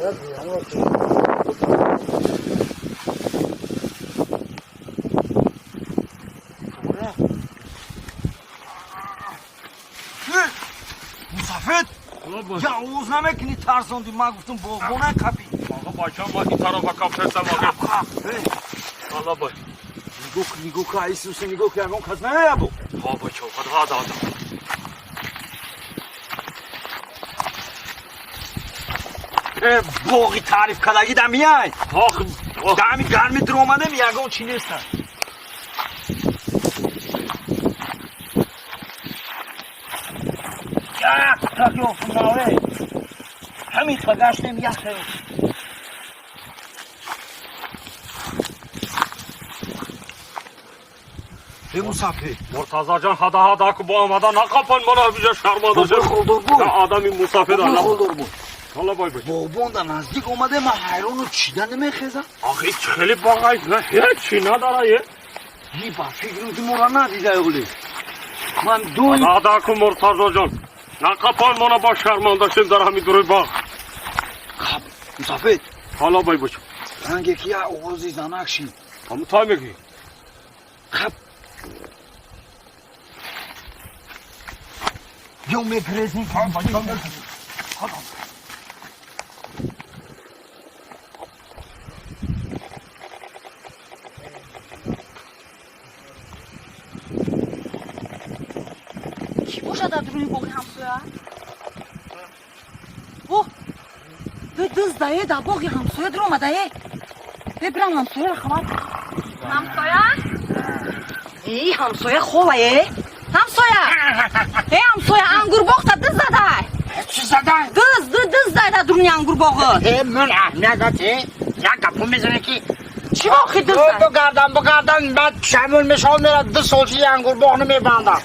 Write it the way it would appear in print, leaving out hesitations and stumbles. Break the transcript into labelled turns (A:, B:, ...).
A: Мусафед, я овоз намекунӣ, тарсонди. Ман гуфтам, боғбона қапӣ.
B: Аға, бачам, ма ин тарафа кафтесам, аға. Ала бай.
A: Нигоҳ, нигоҳ ка, Исусе, нигоҳ ка, ягон кас намеябо.
B: Ҳа, бачам, ҳада, ҳада, ҳада.
A: Э, боғи таъриф кардагӣ да мияй.
B: Ох.
A: Дами гарми дуромадем, ягон чӣ неста. Як так ёфтум наве. Ҳамин ха гаштем, як ха ёфтум. Э, мусафир.
B: Муртазаҷон, ҳада, ҳада, ку бо омада нақапан мана, ҳамиҷа шарманда.
A: Бобои холдор буд.
B: Одами мусафир.
A: Бобои холдор буд.
B: Ала бай, бачам.
A: Боғбонда наздик омаде, ман ҳайрону чида намехезам.
B: Ахи, хеле бағай, ҳеч чӣ надара, е.
A: И ба фикрам, ки моро надида ёли. Ман дуй.
B: Ҳада ку, Муртазоҷон. Нақапан мана, ба шарманда шем дар ҳамин дуруи бағ.
A: Хаб, мусафид.
B: Ала бай, бачам.
A: Ранге ки я овози занак шид.
B: Ҳаму тай мегӣ.
A: Хаб. Ё мегрезем. Бачам.
C: Кӣ бошад дар дуруни боғи ҳамсоя? О, дыздае, дар боғи ҳамсоя дуромадае. Бебирам, ҳамсояро хабар. Ҳамсоя, эй, ҳамсоя, ховае, ҳамсоя, э, ҳамсоя, ангурбоғта дыз задай.
D: Чӣ задай?
C: Дыз, дыз задай дар дуруни ангурбоғи.
D: Э, ман аҳамият дати, як гапо мезанӣ ки.
C: Чӣ охи дыз зад?
D: Бигардам, бигардам, баъд шамол мешавад, мерад, 2 сол чи ангурбоғ намебандам.